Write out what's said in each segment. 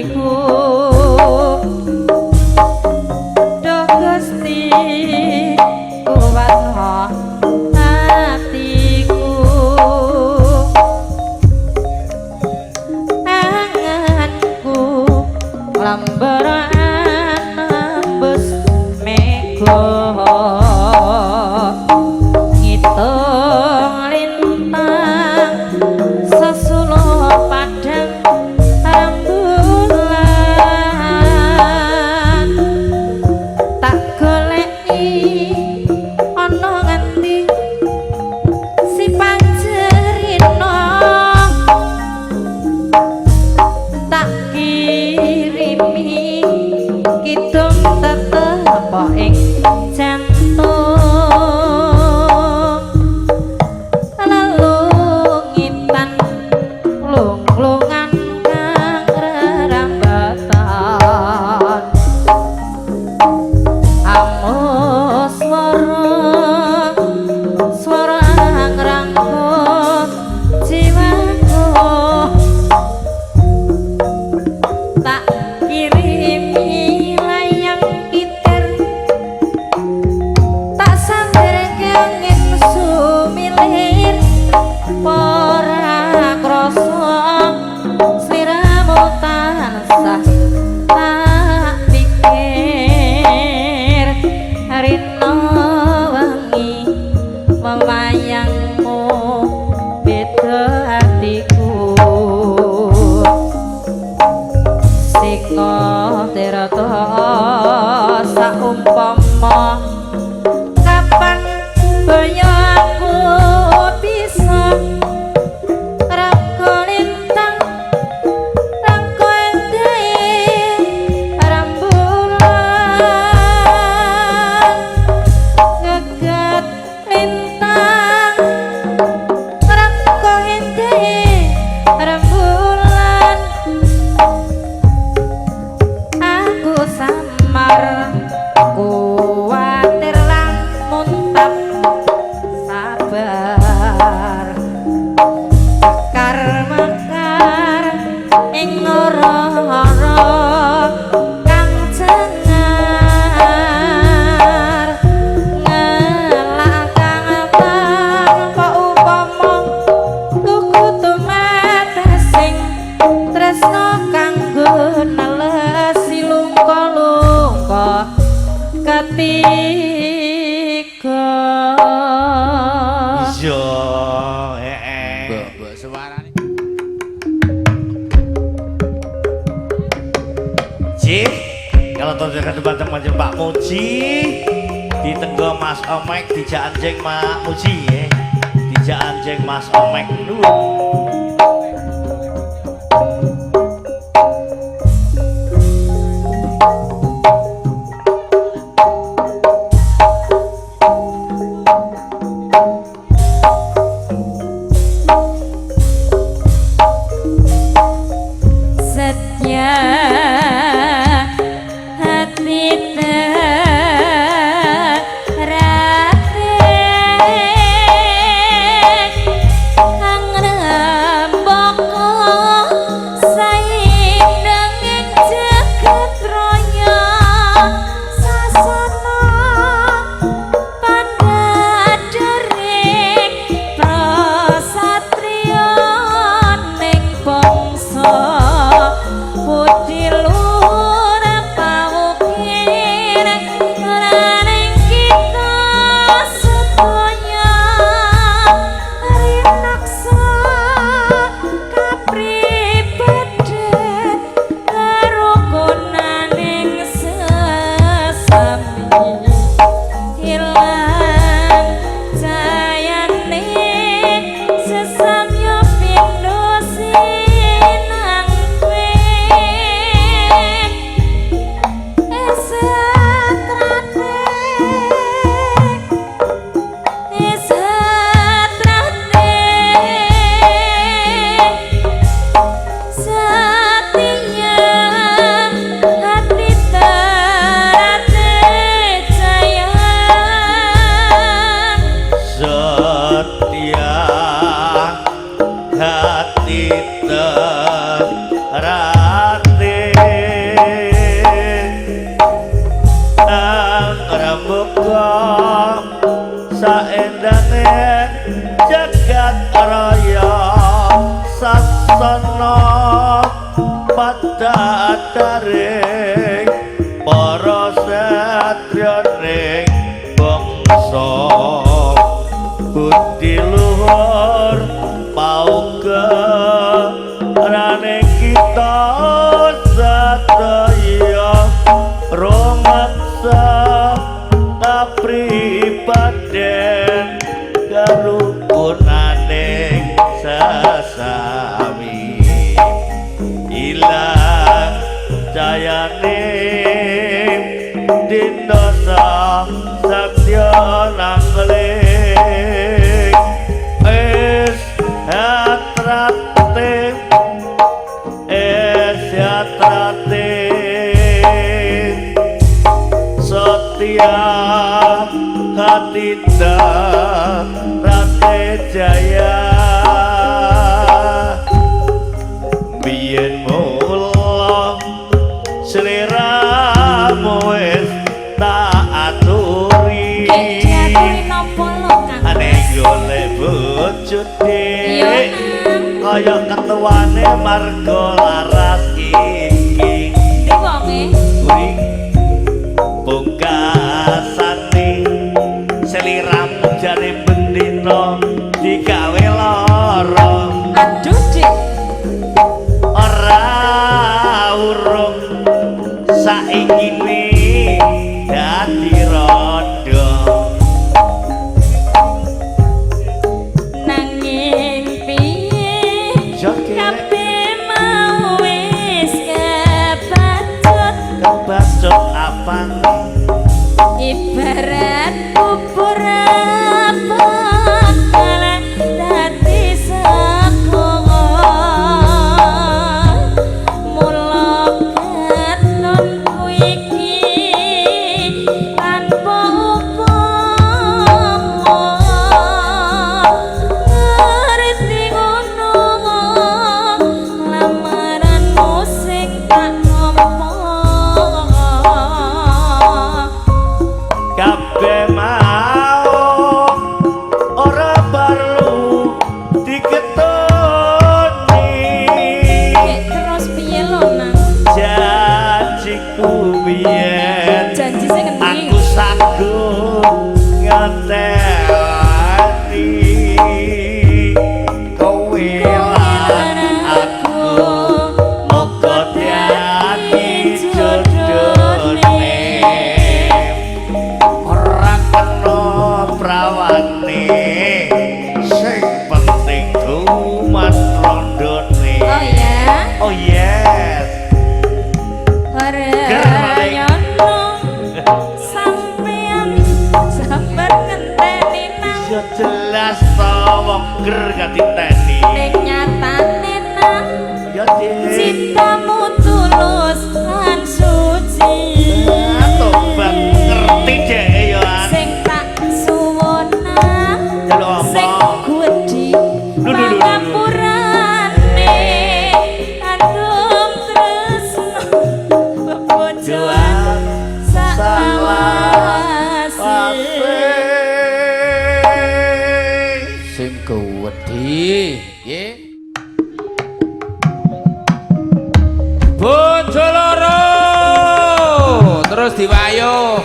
atiku. Duh Gusti kuwatno atiku, anganku lamber anembus mega, ngitung lintang sesulo padang rembulan. Tak goleki ana ngendi si panjerino, tak kirimi kidung tetep ing jantung. Lelungitan lunglungan kang rerambatan, amos swara swara ngrangkul jiwaku. Tak kirimi layang kitir, tak samberke angin sumilir, ora krasa sliramu tansah tak pikir. Rina wengi wewayangmu beda atiku, singa tirta saumpama kapan baya aku bisa rangko lintang rangko endahe rembulan. Geget lintang rangko endahe rembulan, aku samar kuwatir lan muntap sabar. Kar mekar ing ora-ora kang cengar, ngelak kang tanpa upama tuku tumatasing tresna kanggo nelesi lungka-lungka ketiga. Iya, heeh. Mbok, mbok suarane. Ji, kalau tonjokan dumateng manjen Pak Muji, ditenggo Mas Omek, dijak anjing Pak Muji ya. Dijak anjing Mas Omek. Nuwun. Setia hati terate kang rembulan. Jagat raya sasana padadaring para satriya ning bangsa budi luhur paugerane kita sadaya rumaksa kapribaden karukunane sesami ilang jayane dina satya nangling es hatrate es hatrate setia hati rate jaya biyen mula sliramu wis tak aturi. Gek diaturi napa lho, Kang? Ane golek bojo Iya, dik Nang. Kaya ketuane marga laras iki. Ndi wonge? Kuwi pungkasane sliramu jare bendina digawe lara. Aduh, Dik. Ora urung saiki ne dadi rondo. Nanging piye Joget. Kabeh mau wis kebacut. Kebacut apane? Ibarat bubur bakal dadi sego. Mula ketonku iki tanpa upama ngerti ngono lamaranmu sing tak nampa. Kabeh mau ora perlu diketoni. Gek terus piye lho, Nang? Janjiku biyen Janji sing endi? Aku sanggup ngeteni kowe lan aku muga dadi jodone ora kena prawane sing penting kumat rondone. Oh ya. Oh yes. Ora nyono sampean sabar ngenteni nang. Ya jelas to wong ger katinteni. Ning nyatane nang Ya Dik. Cintamu tulus lan suci. Tobat ngerti dhek ya An. Sing tak suwun nang Jaluk apa? sing gedhi Lho, lho, lho, lho. Pangapurane kandung tresno bebojoan saklawase. Sing gedhi nggih. Bojo loro terus diwayuh.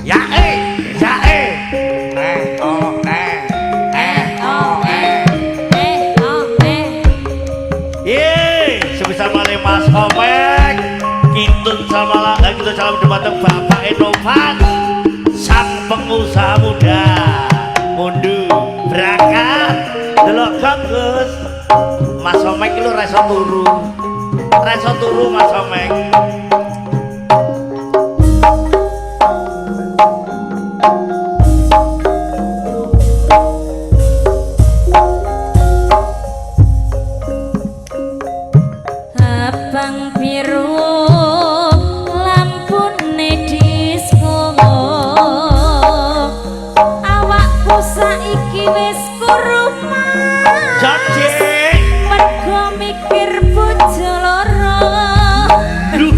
Ya eh, ya eh. Eh oh eh. Eh oh eh. Eh oh eh. Ye, sebesar malih Mas Omek. Kintun sama lagi kita salam dumateng Bapak Enovan, sang pengusaha muda. Mundu berangkat. Delok bagus. Mas Omek iki lho ra iso turu. Ra iso turu Mas Omek. Abang biru lampune disko awakku saiki wis kurumas Janji. Mergo mikir bojo loro. Duh.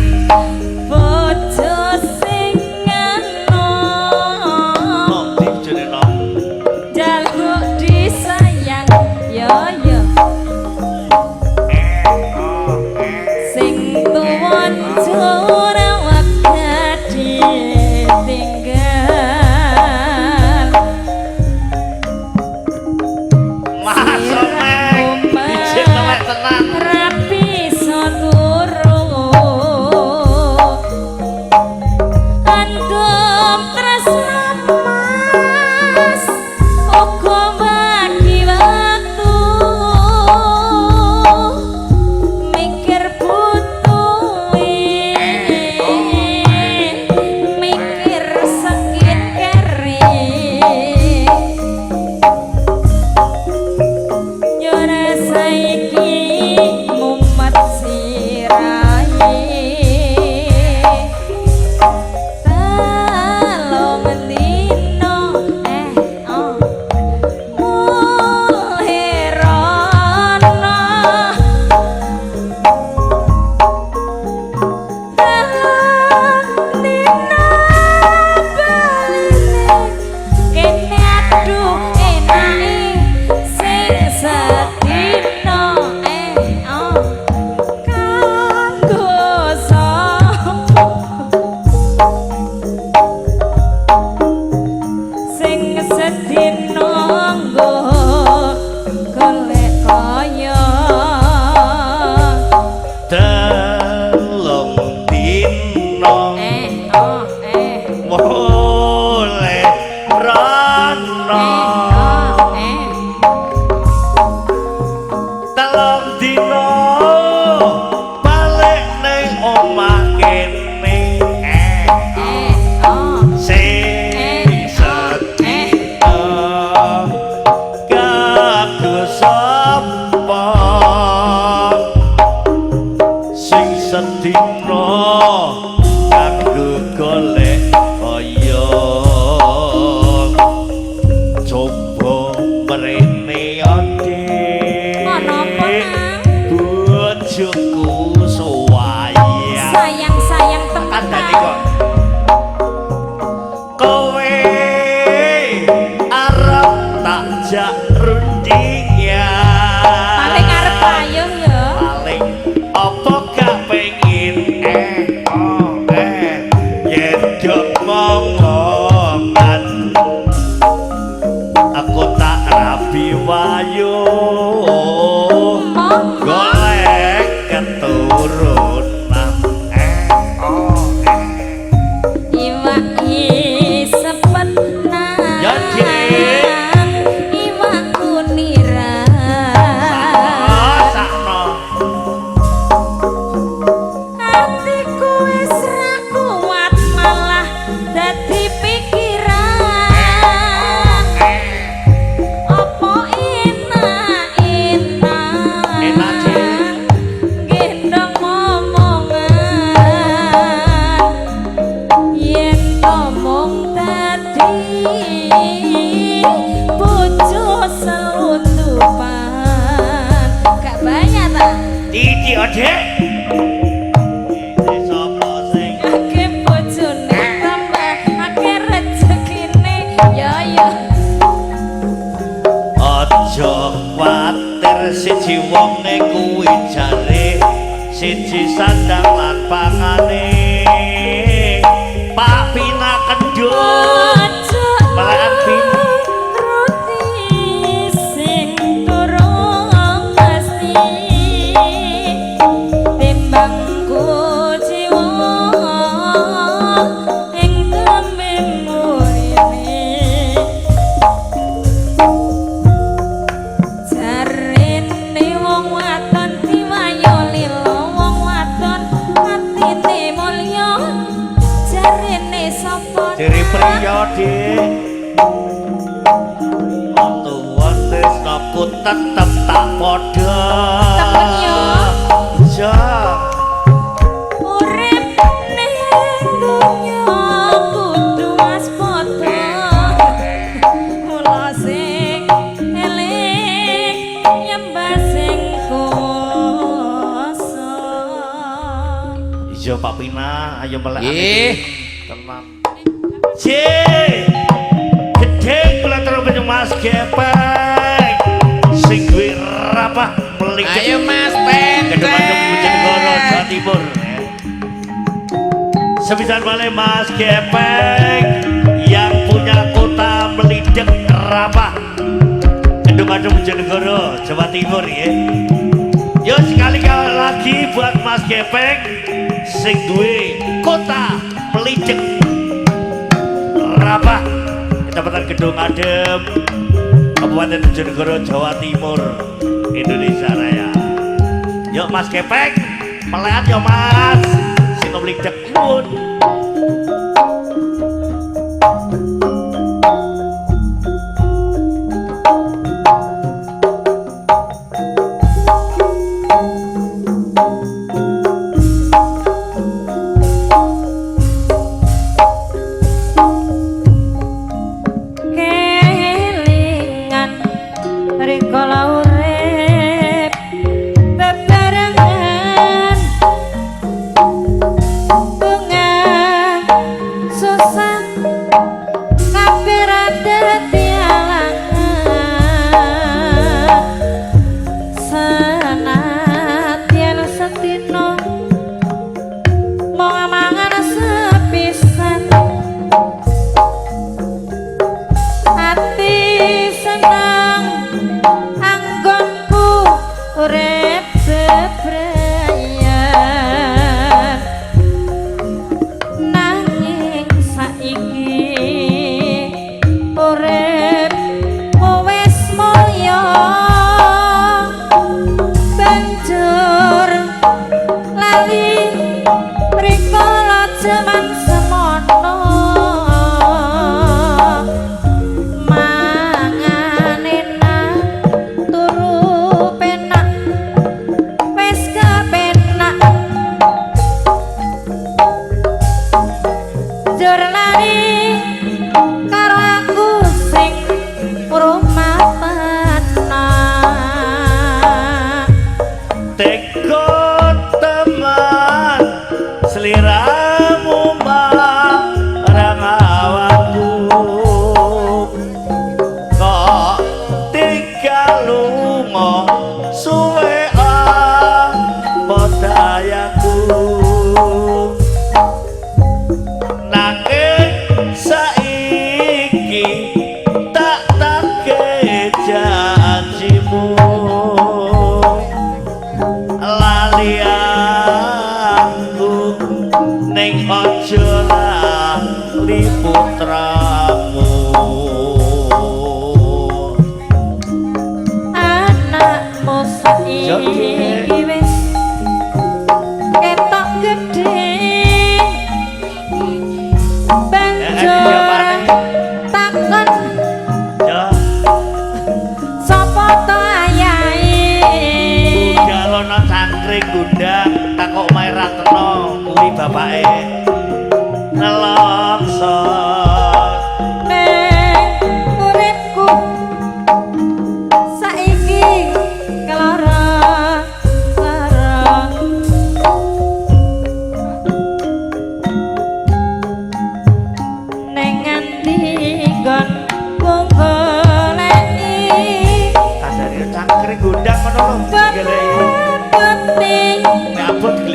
Sedina nggo golek kaya. 3 dina Eh oh eh. Mulih rono. Eh oh eh. 3 dina balik ning omah kene. Eh. Eh oh. Sing Eh, oh, eh. sedina kanggo sapa, sing sedina kanggo golek kaya. Coba mrene, Dik. Ngono apa, Nang? Bojoku suwayang. Sayang-sayang Kandhane temenan. Kok kowe arep tak jak rundingan. Paling arep payung ya. Paling apa gak pengin, eh oh eh, yen dok ngomongan aku tak rabi wayo. Monggo. Golek keturunan, eh oh eh. Iwak sepet nang. Ya, Dik. Iwak kuniran. Sakno. Atiku wis ra kuat malah dadi pikiran. Apa enak enak. Enak, Dik. Gendong momongan yen to mung dadi bojo selundupan. Gak banyak ta? Titi Dik. Sapa sing Akeh bojone tambah akeh rezekine ya ya. Aja kuwatir, siji wonge kuwi jare siji sandang lan pangane. Pak Pina Kendul. Aja Malahan Pin. Roti sing durung pasti timbang kuciwa ing tembe murine. Jarene wong wadon diwayo lilo, wong wadon atine mulya, jarene sapa? Jere priya, Dik. Tuwa tresnaku tetep tak padha. Temen yo. Iya. Urip ning donya kudu waspada. Mula sing eling nyembah sing kuwasa. Iya, Pak Pina, ayo melek. Nggih. Tenan. C. Gede kula terus Mas Gepeng. Sing duwe rapah meliket. Ayo Mas Penten. Gedung Bojonegoro, Jawa Timur. Sepisan malih Mas Gepeng yang punya kota Mlidek Rapah. Gedung Bojonegoro, Jawa Timur ya. Yo sekali kali lagi buat Mas Gepeng sing duwe kota Mlidek Rapah, Kecamatan Gedung Adem, Kabupaten Bojonegoro, Jawa Timur, Indonesia Raya. Yuk Mas Gepeng, melekat yo Mas. Sing mlidek nuwun. Kelingan rikala urip bebarengan bunga.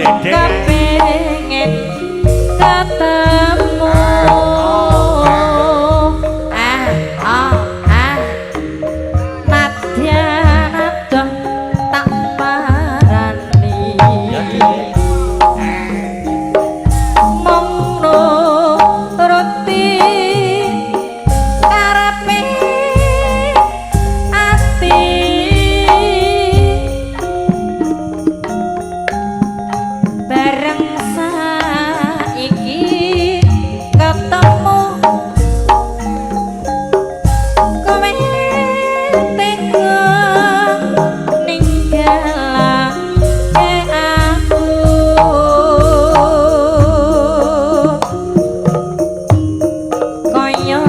Gendeng. Kepengin ketemu. Ah ah ah. Nadyan adoh tak parani. Ya, Dik. Mung nuruti karepe ati. Bareng saiki ketemu kowe tega ninggalake aku. Kaya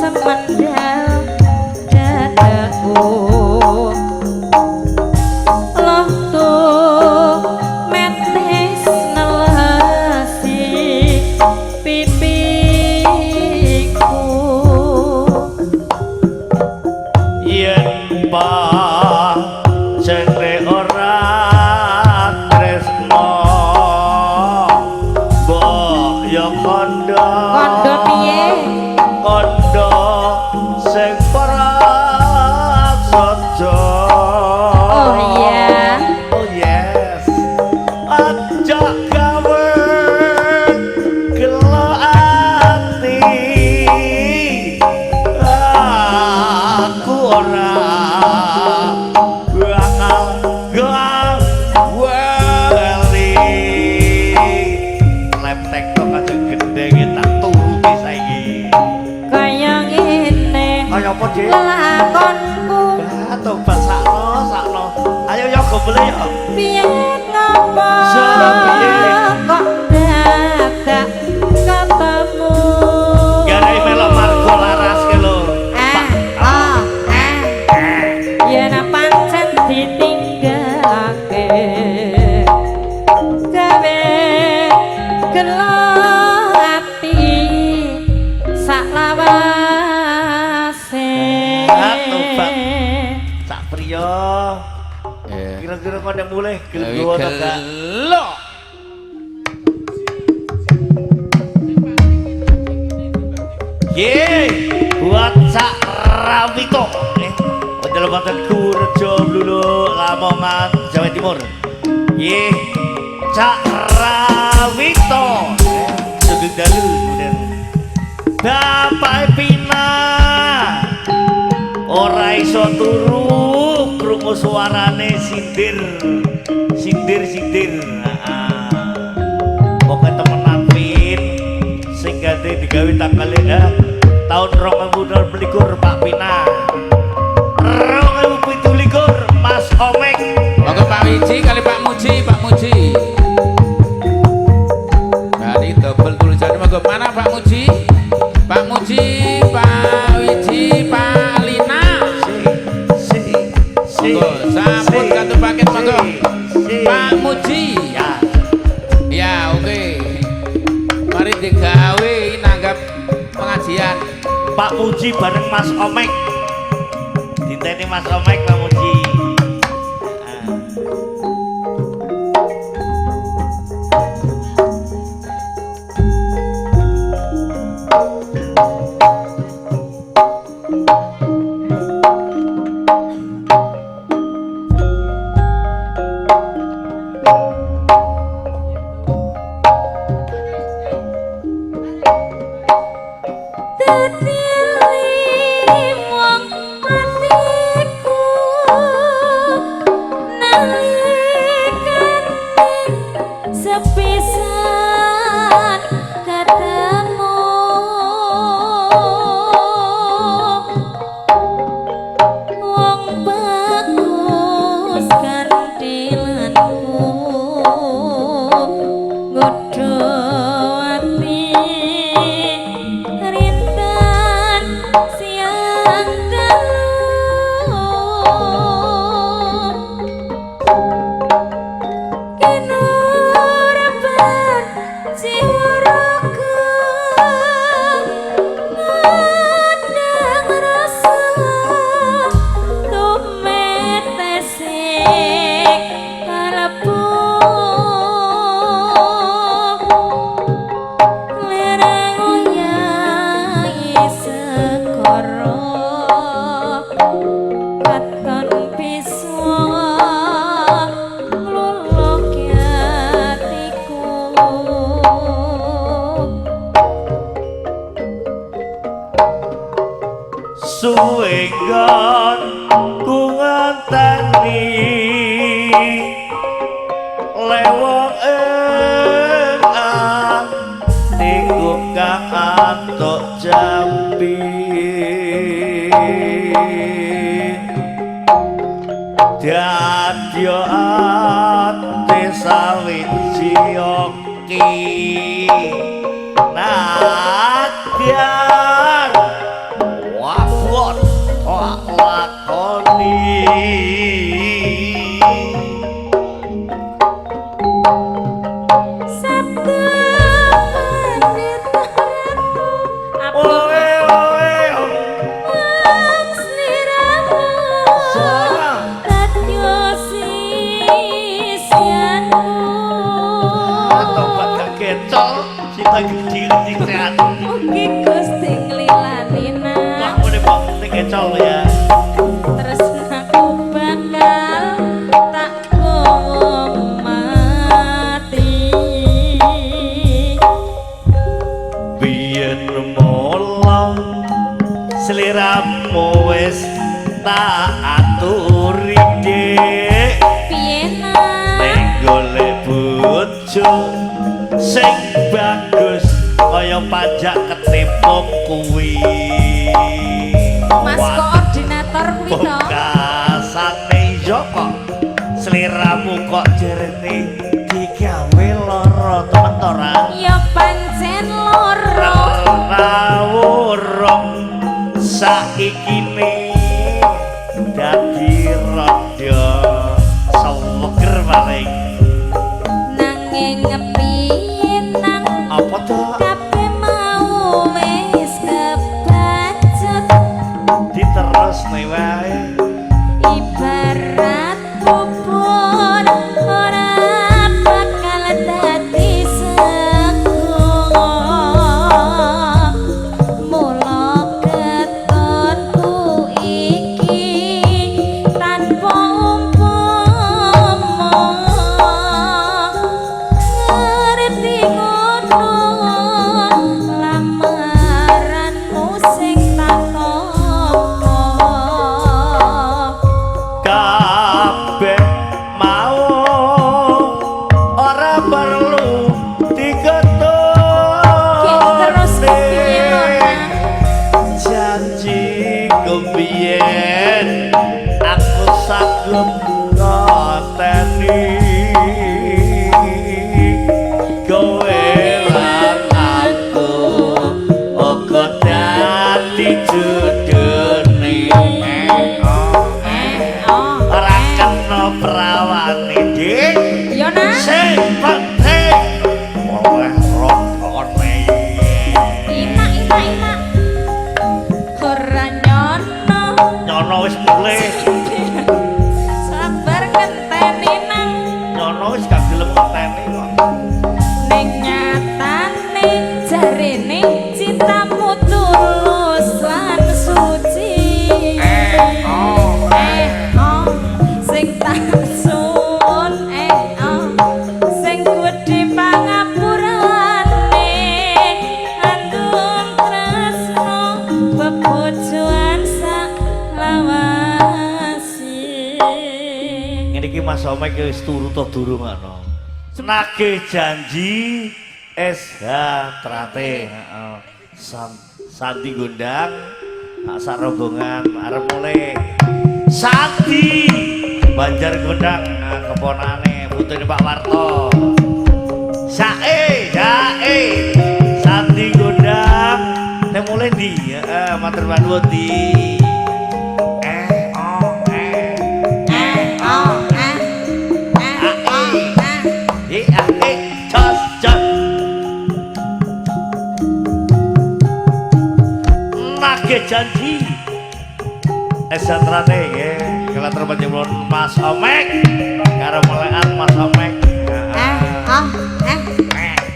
semendal dadaku loh tumetes nelesi pipiku. Yen pancene ora tresno, mbok ya kandha. Kandha piye? Kandha sing prasaja. Oh iya. Oh yes. Aja gawe gelo ati. Aku ora bakal bali. Lep tektok aja gendenge tak turuti saiki. Kaya ngene Kaya apa, Dik? Lakonku. Ah, tobat sakno, sakno. Ayo yo gombele yo. Piye ngopo Piye? Kok dadak ketemu. Garai melok margo laras ke lho. Ah ah ah. Yen pancen ditinggalake gawe gelo ati saklawase. Ah, tobat. Cak Priyo. Eh. Kira-kira kon nek mulih gelem gowo ta gak? Gelo. Ye, buat Cak Rawito. Wonten wonten Kurejo Bluluk Lamongan, Jawa Timur. Ye, Cak Rawito. Sugeng dalu kemudian. Bapak Pina ora iso turu krungu suarane sindir. Sindir sindir. Heeh. Pokoke temenan Pin sing ganti digawe tanggal tahun 2022 Pak Pina. 2027 Mas Omek. Monggo Pak Wiji kali Pak Muji, Pak Muji. Berarti double tulisannya monggo mana Pak Muji? Pak Muji, Pak Wiji, Pak Lina. Si si Monggo, sampun satu paket monggo. Si. Pak Muji. Ya. Ya, oke. Mari digawe nanggap pengajian. Pak Muji bareng Mas Omek. Dinteni Mas Omek Pak Muji. Ah. Dadi wong atiku nalikane sepisan ketemu wong bagus kandilanku nggodho ati rintan siang dalu kinurban jiwa raga ngandang rasa tumetesing kalebu. Suwe nggon ku ngenteni lewong ing atiku kang antuk jampi. Dadya ati sawiji oki nadyan wabot tak lakoni. Sabda pandita ratu Oe oe wong sliramu Sora. Dadya sisyanmu. Tobat gak kecol sita gede sehat. Mugi Gusti nglilani Wah, nang boleh kok sing kecol ya. tresnaku bakal tak gowo mati. Biyen mula sliramu wis tak aturi dik Piye nang ning golek bojo sing bagus kaya pajak ketipung kuwi. Mas koordinator kuwi to? Pungkasane yo kok sliramu kok jerene digawe lara temen to ora? Ya pancen loro. Rawurung saikine dadi rada seger paling. Nanging piye nang Apa to? kabeh mau wis kebacut. Diterusne wae. Ibarat bubur ora bakal dadi sego. Mula ketonku iki tanpa umpama. Ngerti ngono lamaranmu sing tak tampa. Kabeh mau ora perlu diketuk. Ki terus kepiye lho, Nang? Janji kebiyen aku sanggup ngenteni kowe lan aku uga dadi judone. Eh, oh. Ora kena prawane dik. Yo nang. Sing penting oleh rotone. Inak inak inak. Ora nyono. Nyono wis mulih. Sabar ngenteni nang. Nyono wis gak gelem ngenteni kok. Ning nyatane jarene cintamu tulus lan suci. Eh, oh. Eh, oh, sing tak suwun eh oh, sing gedhe pangapurane andung tresno bebojoan sak lawase. Ngene iki Mas Omek wis turu to durung ana. Nagih janji SH Trate, heeh. Santi Gondang sak rombongan arep mulih. Santi Banjar Gondang keponane putune Pak Warto. Sae, sae. Santi Gondang nek mulih ndi? Heeh, matur nuwun di. Eh, oh, eh. Eh, oh, eh. Eh, oh, eh. I A E jos jos. Nagih janji. Esatrate nggih, kelatur panjenengan Mas Omek karo melekan Mas Omek. Eh, oh, eh.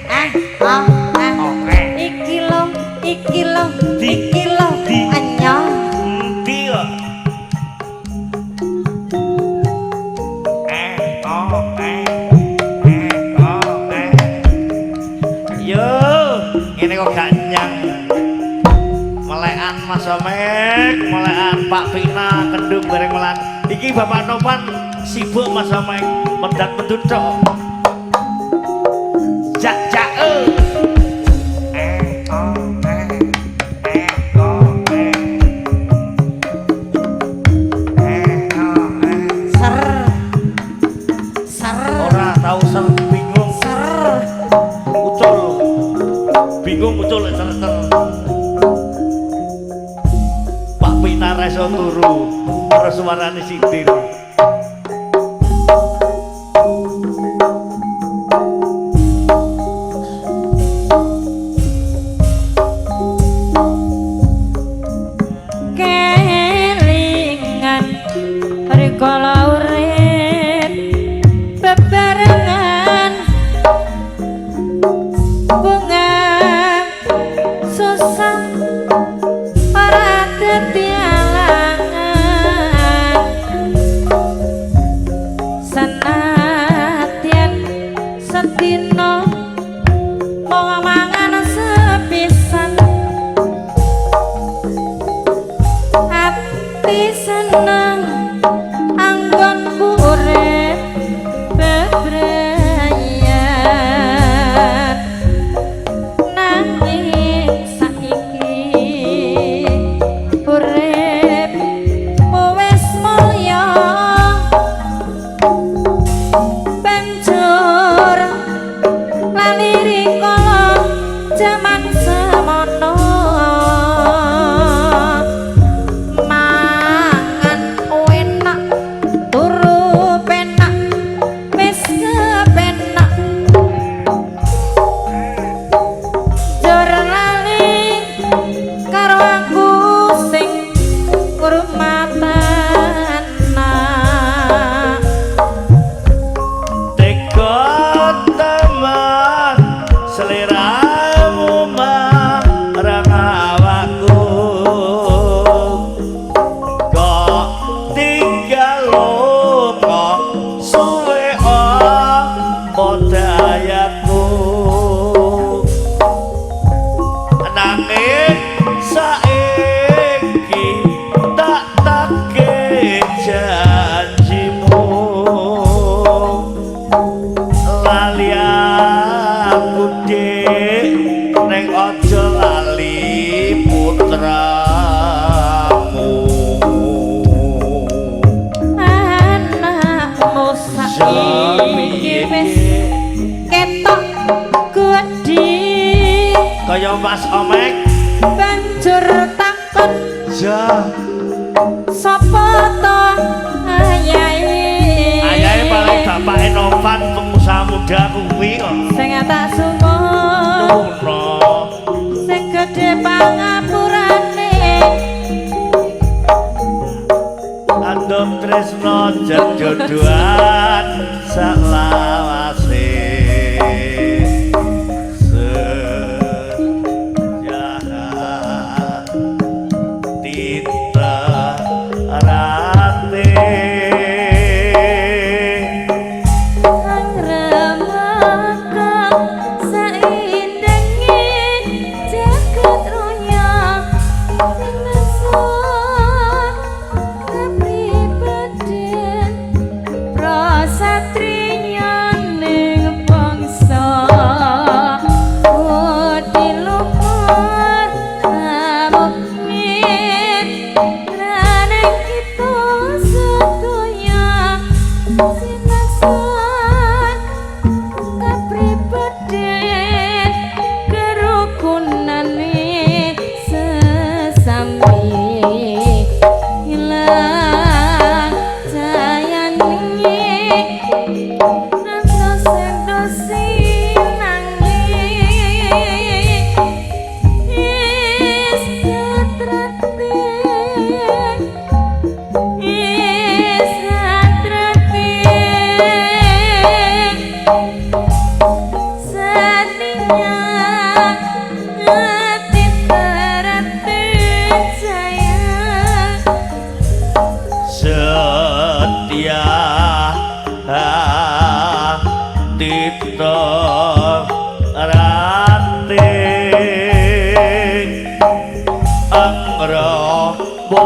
Eh, oh, eh. Oke. Iki lo, iki lo, Di. iki lo, Di. anyong. Endi kok? Eh, oh, eh. Eh, oh, eh. Yo, ngene kok gak nyang. Melekan Mas Omek. Omek melekan Pak Pina Kendung bareng melan. Iki Bapak Nopan sibuk Mas Omek mendat mendut tok. Jak jak eh. Eh oh eh eh oh eh. Eh oh eh. Ser. Ser. Ora tau ser bingung. Ser. Ucul. Bingung ucul lek ser ser. Pak Pina ra iso turu karo suarane sindir. Kelingan rikala urip bebarengan bunga susah ora dadi alangan senadyan sedina mung mangan sepisan ati seneng anggonku urip bebrayan nanging saiki urip wis mulya banjur lali rikala jaman semono mangan enak turu penak wis kepenak jur lali karo aku sing ngrumat anak. Tega teman seliramu marang awakku kok tinggal lunga suwe apa dayaku nanging saiki tak tagih janjimu lali aku dik ning aja lali putramu. Anakmu saiki wis ketok gedhi Kaya Mas Omek banjur takon ja sapa to ayahe. Ayahe paling bapake Novan pengusaha muda kuwi kok. Sing tak suwun Ngono. Sing gedhe pangapurane. Andum tresno jodohan salawase sejahat titerate. Angremaka saindenge jagat raya singesor kapribaden prasatriyaning bangsa budi luhur amukmin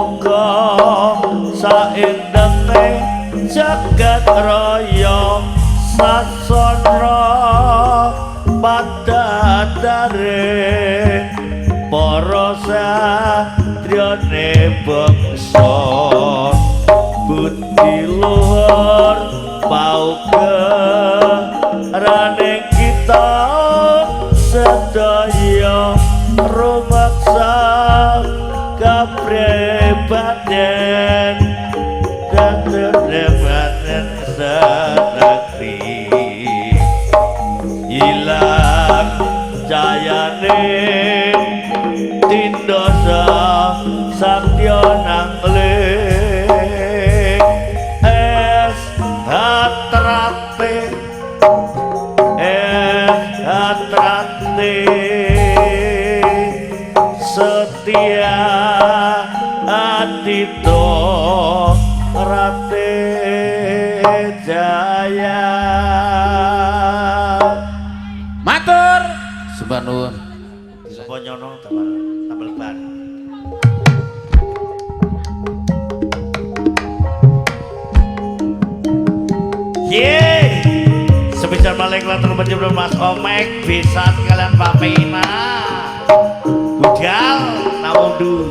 Muga saendenge jagat raya sasana padadare para satriyane bangsa budi luhur paugerane kita sedaya rumaksa kapribaden kapribaden sanagri ilang jayane tindosa satya nang ling es hatrate es hatrate setia atito rate jaya. Matur sembah nuwun. Sapa nyono tambal ban. Yeay, sebesar maling latur penjemur Mas Omek bisa sekalian Pak Pina. Budal nawundu.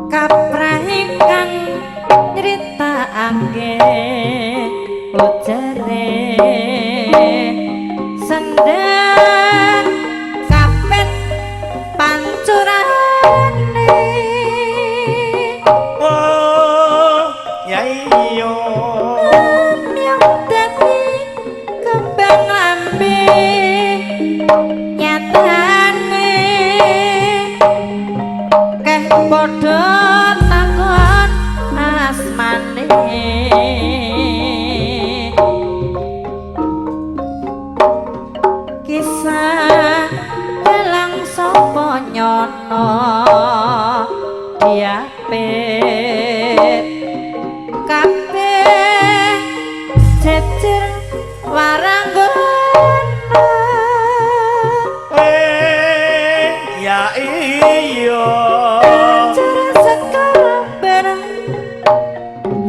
Kaprahe kang nyritakake ujare sendang kapet pancurane. Oh, ya iyo. Yang dadi kembang lambe nyatane keh padha takon asmane. Kisah dalang sapa nyono diapit kabeh jejer waranggana. Eh, ya iyo. Acara sekambar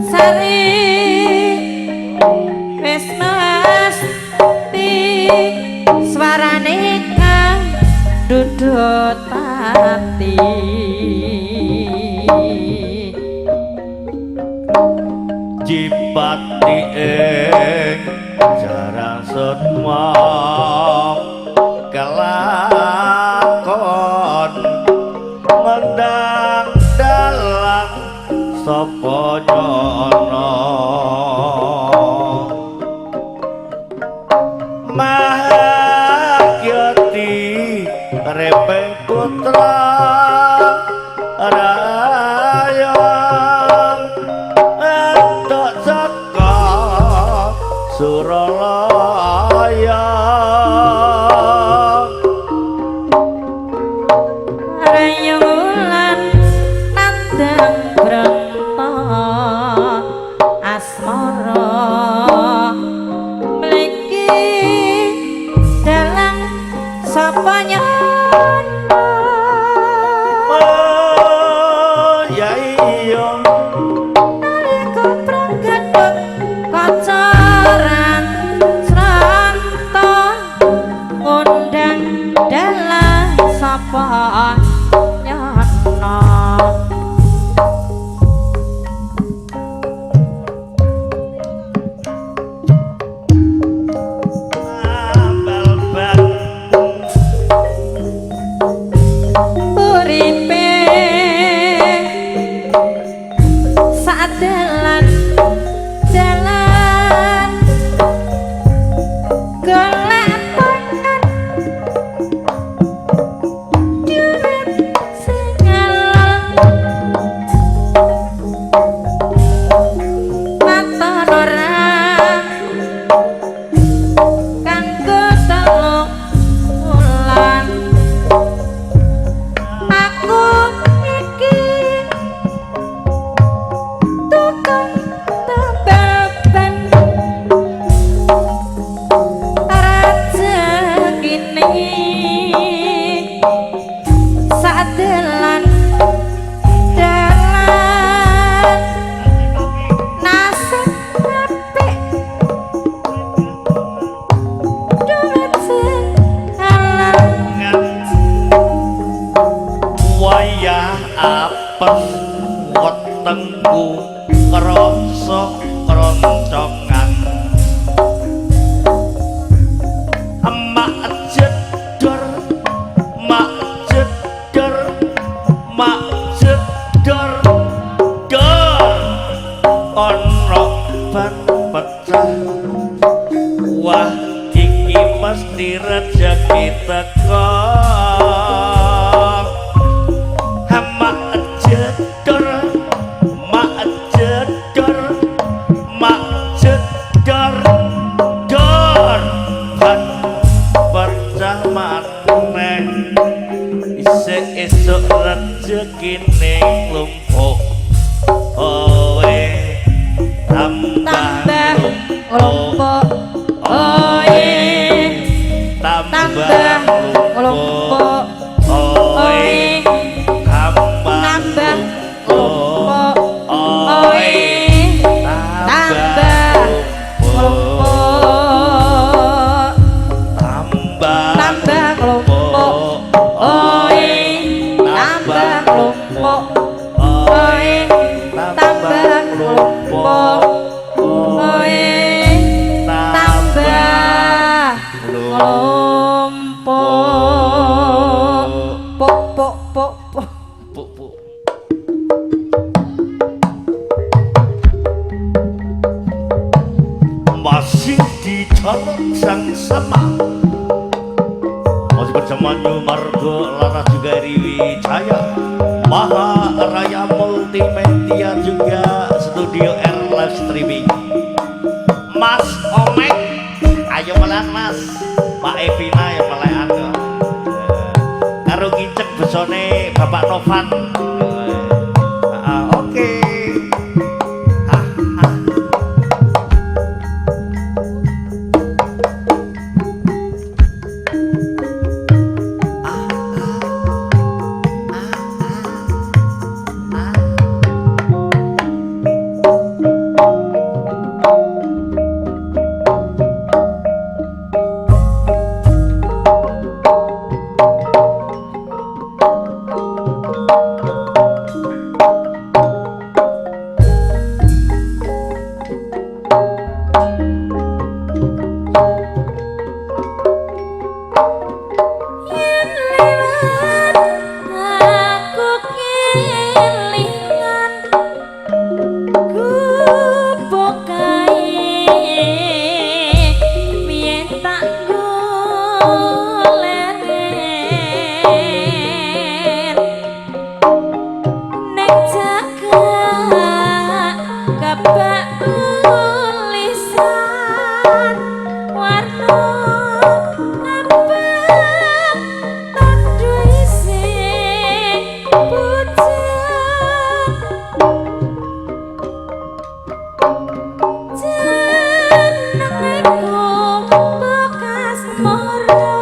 sari wis mesti swarane kang dudut pati. Jipati ing jarang setma kelakon ngendang dalang sapa nyono Mahagyati repeng putra rayang entuk saka Suralaya. Rayung wulan nandang branta asmara mligi dalang sapa nyono. Oh, ya iya. Nalika pranggadhot kacaran sranta ngundang dalang sapa nyono. Tambal ban. Uripe saat dalan jalan golek pangan dhewe Apes wetengku krasa kroncongan. Mak jedor, mak jedor, mak jedor dor, ana ban pecah. Wah, iki mesti rejeki teko. Mak jedor, mak jedor, mak jedor dor, ban pecah maneh. Isih esuk rejekine nglumpuk. Oe tambah Tambah nglumpuk. nglumpuk. Oe Tambah tambah nglumpuk. Oe Oe tambah tambah nglumpuk. nglumpuk. Oe Oe tambah tambah nglumpuk. nglumpuk. Tambah Tambah nglumpuk. Oe tambah nglumpuk. Oe tambah nglumpuk. Oe tambah nglumpuk. Pok pok pok pok. Puk puk. Masih di jalur sang sama, masih bersama New Margo Laras juga Wijaya Maha Raya Multimedia juga Studio R Live Streaming. Mas Omek, ayo melekan Mas. Pak Evina yang melekan kok. Karo ngicek besone Bapak Novan. Ah, oke. Ah, ah. Yen lewat aku kelingan gubuk kae biyen tak goleren ning jagat kebak tulisan warna abang tandha isih bujang. Jenengku bekas moro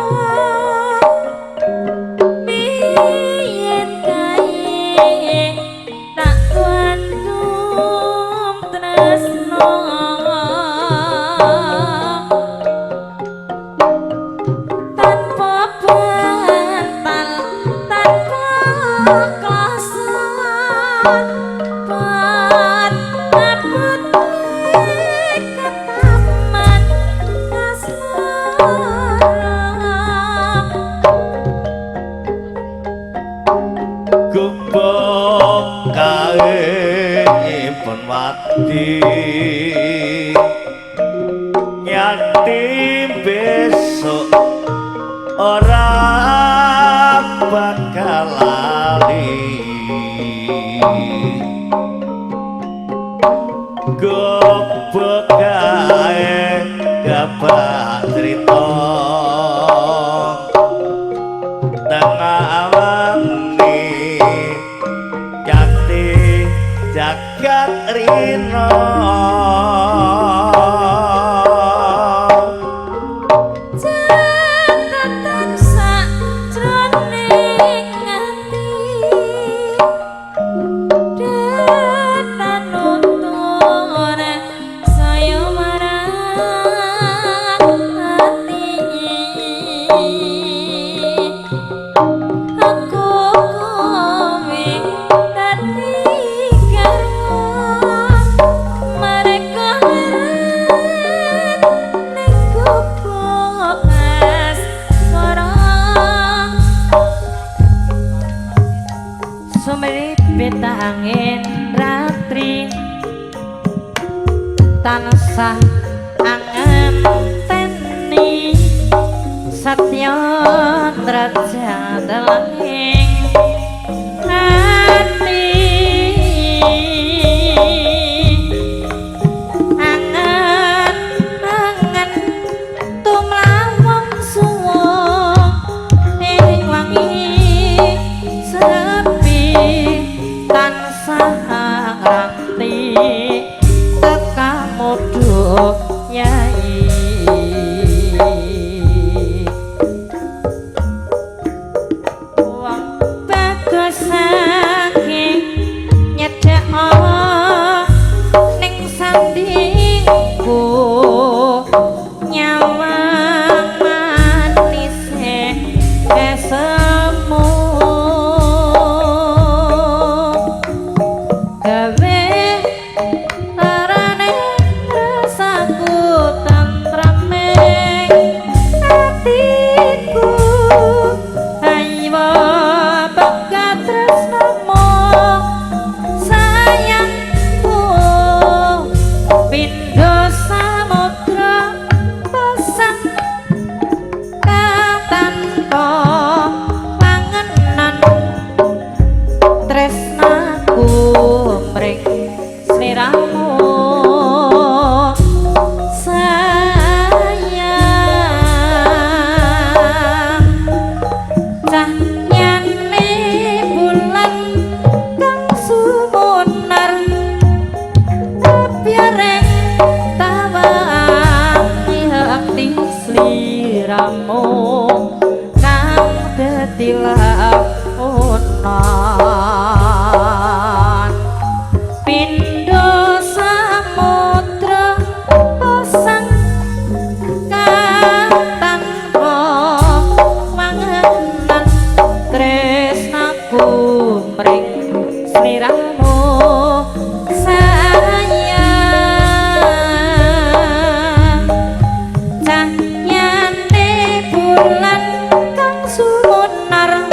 biyen kae tak kandung tresno tanpa bantal tanpa kloson pat apotek ke taman asmara. Gubuk kae nyimpen wati nyanti besok ora bakal lali. Gubuk kae dapat cerita tengah wengi jati jagat rina. Catatan sakjroning ati datan nutur saya marang ati aku kowe. Siangin ratri tansah angenteni satya ndrajat ing ati. Angen-angen tumlawung suwung ing wangi sepi tansah ngranti tekamu yai. Wong bagus saking nyedhek ning sandingku nyawang manise esemu gawe larane rasaku tentreming atiku. Ayo pegat tresnamu sayangku pindho samudra pasang kang tanpa pangenan tresnaku mring sliramu sayang. Cahyane bulan kang sumunar biareng tawang yakti sliramu kang dadi lakonan. Pindho samudra pasang kang tanpa mangenan tresnaku mring sliramu sayang. Cahyane bulan kang sumunar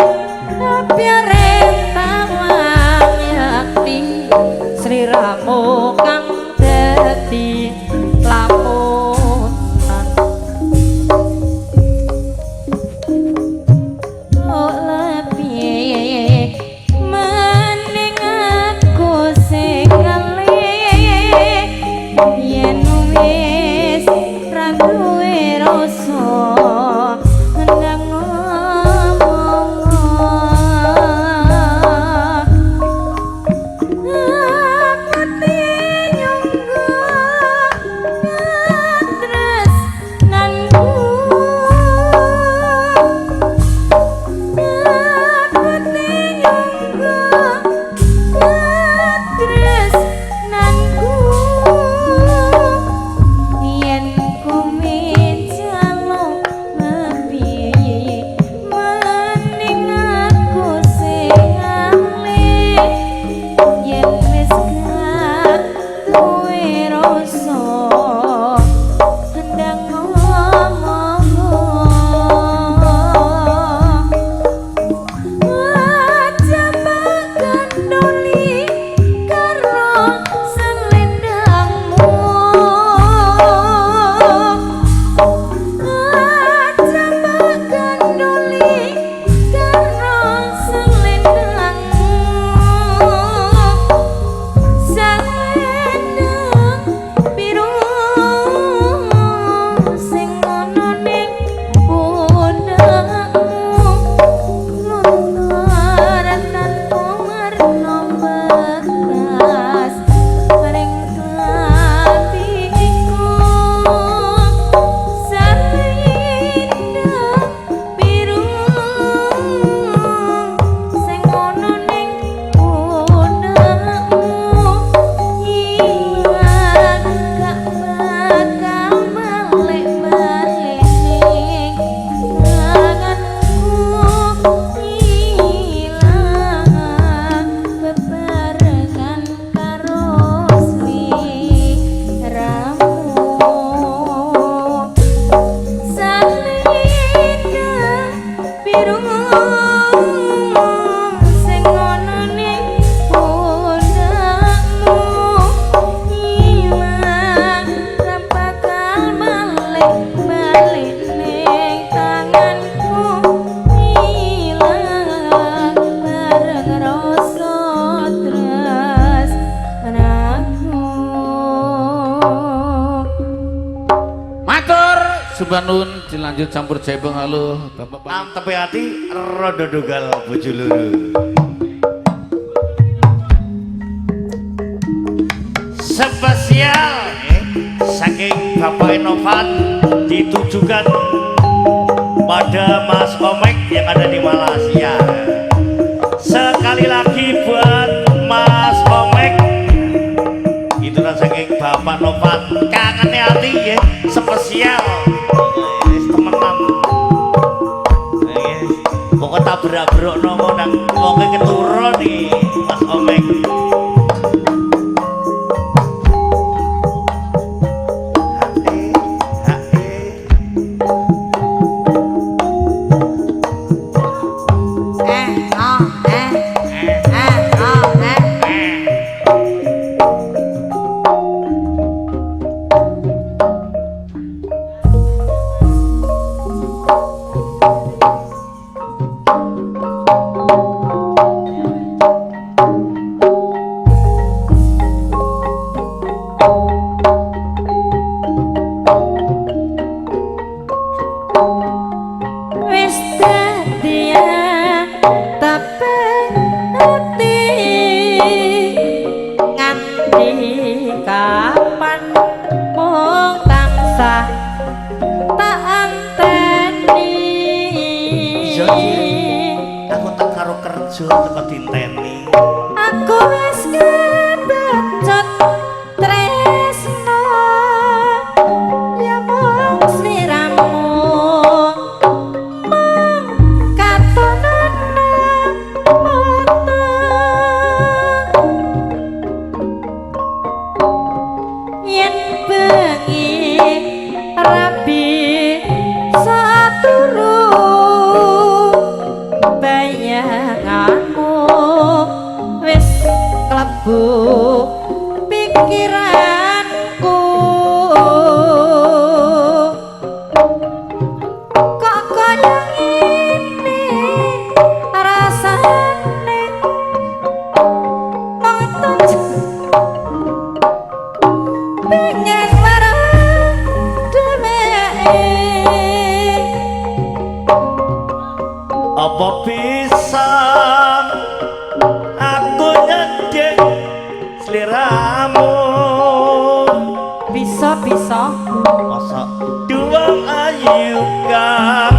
sembah nuwun dilanjut campur jebong halo Bapak Pak. Antepe ati rondo dogal bojo loro. Spesial saking Bapak Enovan ditujukan pada Mas Omek yang ada di Malaysia. Sekali lagi buat Mas Omek, itulah saking Bapak Novan, kangennya hati ya, spesial. Wis temenan. Pokoknya tabrak-brok nongo nang wonge keturun nih Mas Omek. Eh, oh, eh. Eh, oh, eh. Wis dadi tepe ati nganti kapan mung tansah tak anteni. Iya, Dik. Aku tak karo kerja teko dinteni. Aku wis kebecut tresno ya mung sliramu mung katonana mata yen bengi rabi saturu bayanganmu wis klebu pikiranku kok kaya ngene rasane mong pengen marang dheweke. Apa bisa aku nyedek sliramu? Bisa bisa. Masa duang ayu kang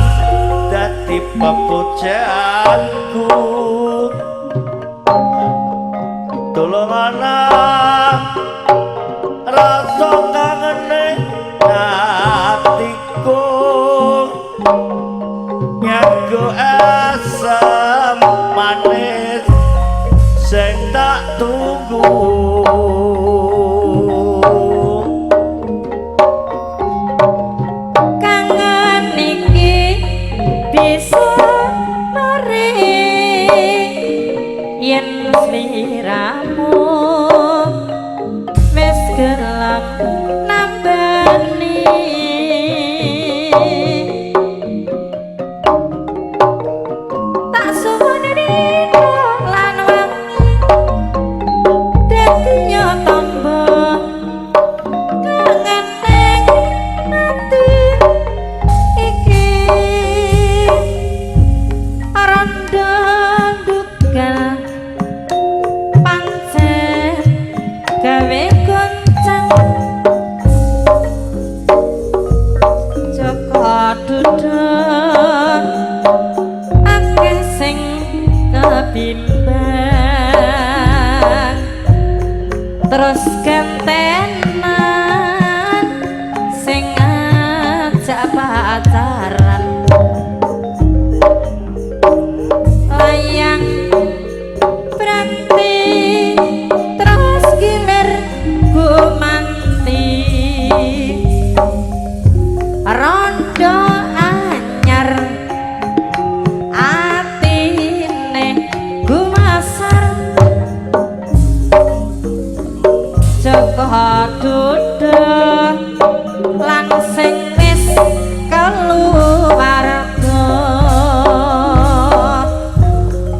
dadi pepujaanku. Tulung anak rasa kangene atiku nganggo asem manis sing tak tunggu. Kangen iki bisa mari yen sliramu wis gelem nambani. Tak suwun dina lan wengi dadi yo tamba kangen ning ati iki rondo dugal pancen gawe goncang Joko duduk akeh sing kebimbang terus gentenan sing ngajak pacaran layang berhenti terus gilir gumanti rondo anyar atine gumasar Joko duduk lan sing wis keluarga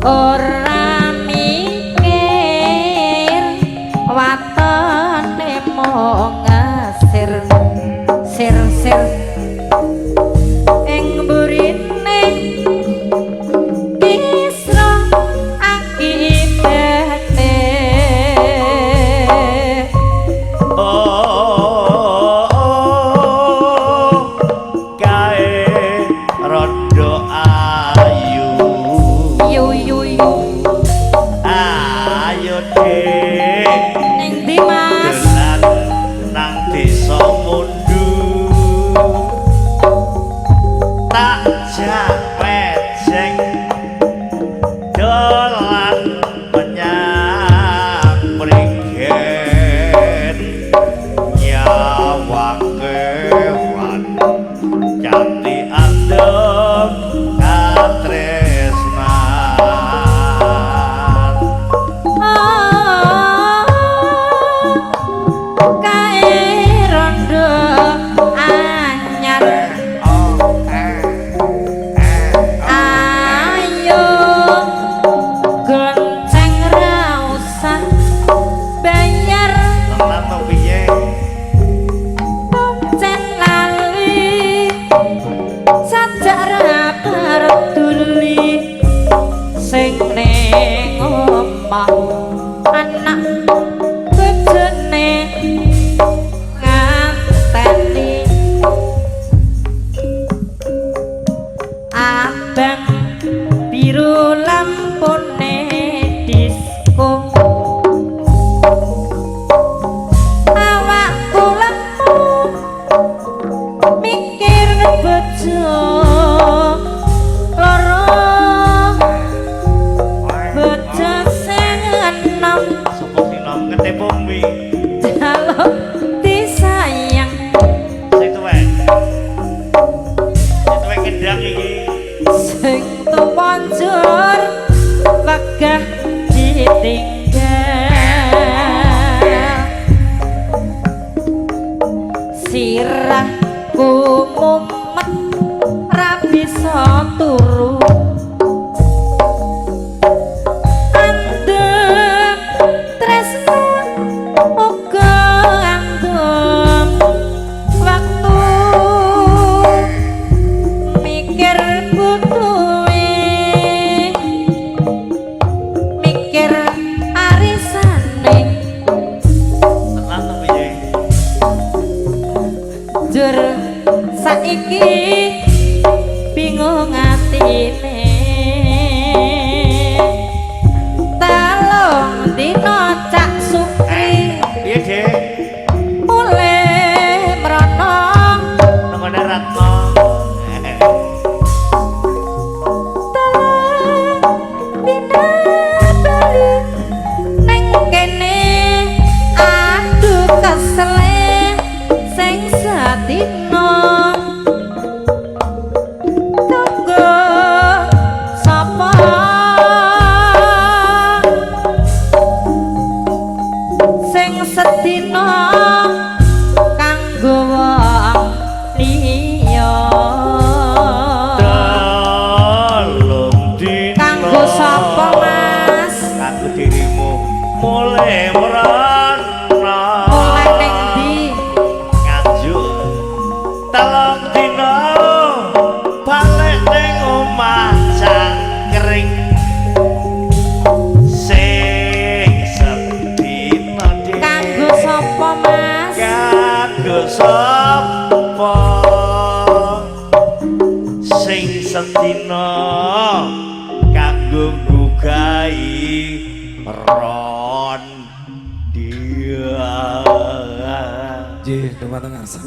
ora mikir watone mung ngesir sir sir. ning omah anak bojone nganteni abang biru lampune disko awakku lemu mikir bojo loro bojo sing enom Sopo sing nom ketepung wi? Jaluk disayang. Sing tuwek. Sing tuwek kendang iki. Sing tuwa njur wegah ditinggal sirahku mumet ra bisa turu andem tresno uga andem waktu mikir butuhe mikir arisane. Tenan to piye? Jur saiki bingung atine 3 dina Cak Sukri Piye, Dik? Mulih mrono. Nengone Ratno. 3 dina bali neng kene aduh kesele sing sadina tunggu sapa sing sedina kanggo wong liya. 3 dina. Kanggo sapa, Mas? Kanggo dirimu mulih mrono. Mulih ning ndi? Nganjuk. 3 dina balik ning omah cangkring sing sedina, Dik. Kanggo sapa, Mas? Kanggo sapa sing sedina kanggo nggugahi ron dia. Nggih, dumateng ngarsa.